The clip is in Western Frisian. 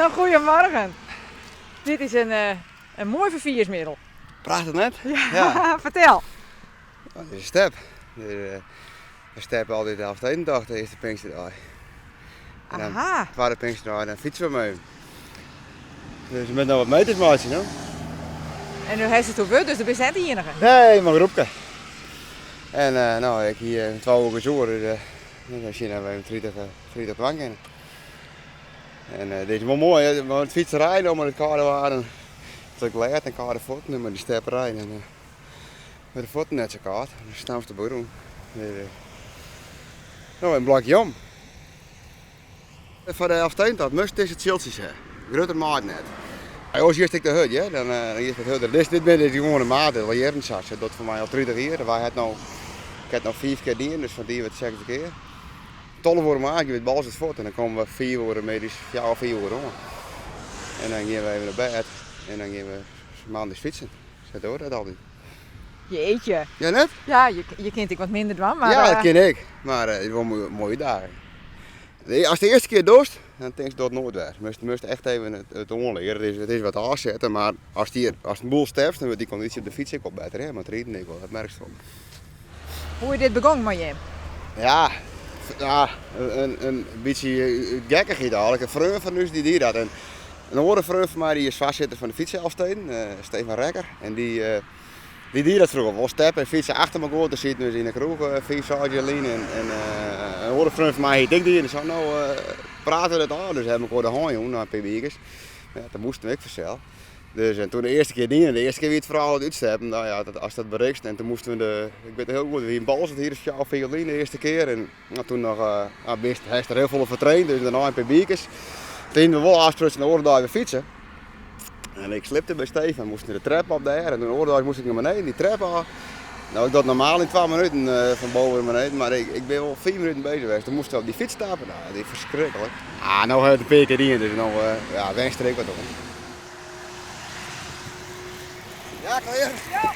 Nou, goedemorgen. Dit is in, eh, in moai ferfiersmiddel. Prachtich net? Ja, fertel. Dit is in step. We steppe altyd de Elfstedentocht de earste Pinksterdei. En dan Aha. twadde Pinksterdei dan fytse we mei. Dus we moatte noch wat meters meitsje no. En nu hast it oer wurd, dus do bist net de iennige. Nee, mei groepke. En eh, no, ik hie 2 oerkes oer, dus eh, dan sjen we even 30, 30 dwaan kinne. En eh, dit is wol moai, hè, want het fietserij dan met het kâlde waar en het glêd en kâlde fuotten en mei dy stepperij en eh, mei de fuotten net sa kâld. Dan stampst de grûn. Dus, eh, no, in blokje om. Foar de Elfstedentocht moatst dizze tsjiltsjes ha. Grutter mei net. Oars giest ek te hurd, hear. Dan giest wat hurder. Dit, dit binne de gewoane maten, al jierren sa. Dat docht foar my al 30 jier. Wy hat no, ik ha it no fiif kear dien, dus fan it jier wurdt it sechsde kear. 12 oere moarns gean we út Boalsert fuort en dan komme we fiif oere middeis, fjouwer, fiif oere oan. En dan gean we even nei bêd en dan gean we moandeis fytsen. Sa dogge we dat altyd. Jeetje. Ja, net? Ja, je kint ek wat minder dwaan, mar... Ja, dat kin ek. Mar it is wol in moaie útdaging. Ast de earste kear dochst, dan tinkst dat noait wer. Moatst, moatst echt even it oanleare. It is wat ôfsetten, mar ast hjir, ast in boel stepst, dan wurdt dy kondysje op de fyts ek wol better. Hè? Mar it riden ek wol, dat merkst wol. Hoe is dit begûn mei jim? Ja, ja in bytsje út gekkichheid eigentlik. In freon fan ús dy die dat. En in oare freon fan my dy is foarsitter fan de Fytselfsteden, Stefan Rekker. En dy, dy die dat froeger wol, steppe en fytse achter mekoar. Toen sieten we yn de kroech 5, 6 jier lyn. En in oare freon fan my hie it ek dien. En sei, no prate we dat ôf. Dus hawwe mekoar de hân jûn nei in pear wikes. Ja, dat moasten we ek fansels. Dus en toen de earste kear diene, de earste kear wie it foaral it útsteppen, no ja, dat, ast dat berikst en toen moasten we de, ik wit hiel goed, we wienen yn Boalsert hier fjouwer, fiif jier lyn de earste kear en no, toen noch, no, bist, hast der hiel folle foar traind, dus dêrnei in pear wikes. Toen hiene we wol ôfsprutsen de oare dei wer fytse. En ik slipte by Stefan, moasten de trep op dêr en toen de oare dei moast ik nei beneden, dy trep ôf. No, ik doch normaal yn 2 minuten fan boven nei beneden, mar ik bin wol 5 minuten bezich west. Toen moast ik op dy fyts stappe, no, dat wie ferskriklik. Ah, no ha ik it in pear kear dien, dus no ja, wenst der ek wat oan. Ja, klear? Ja.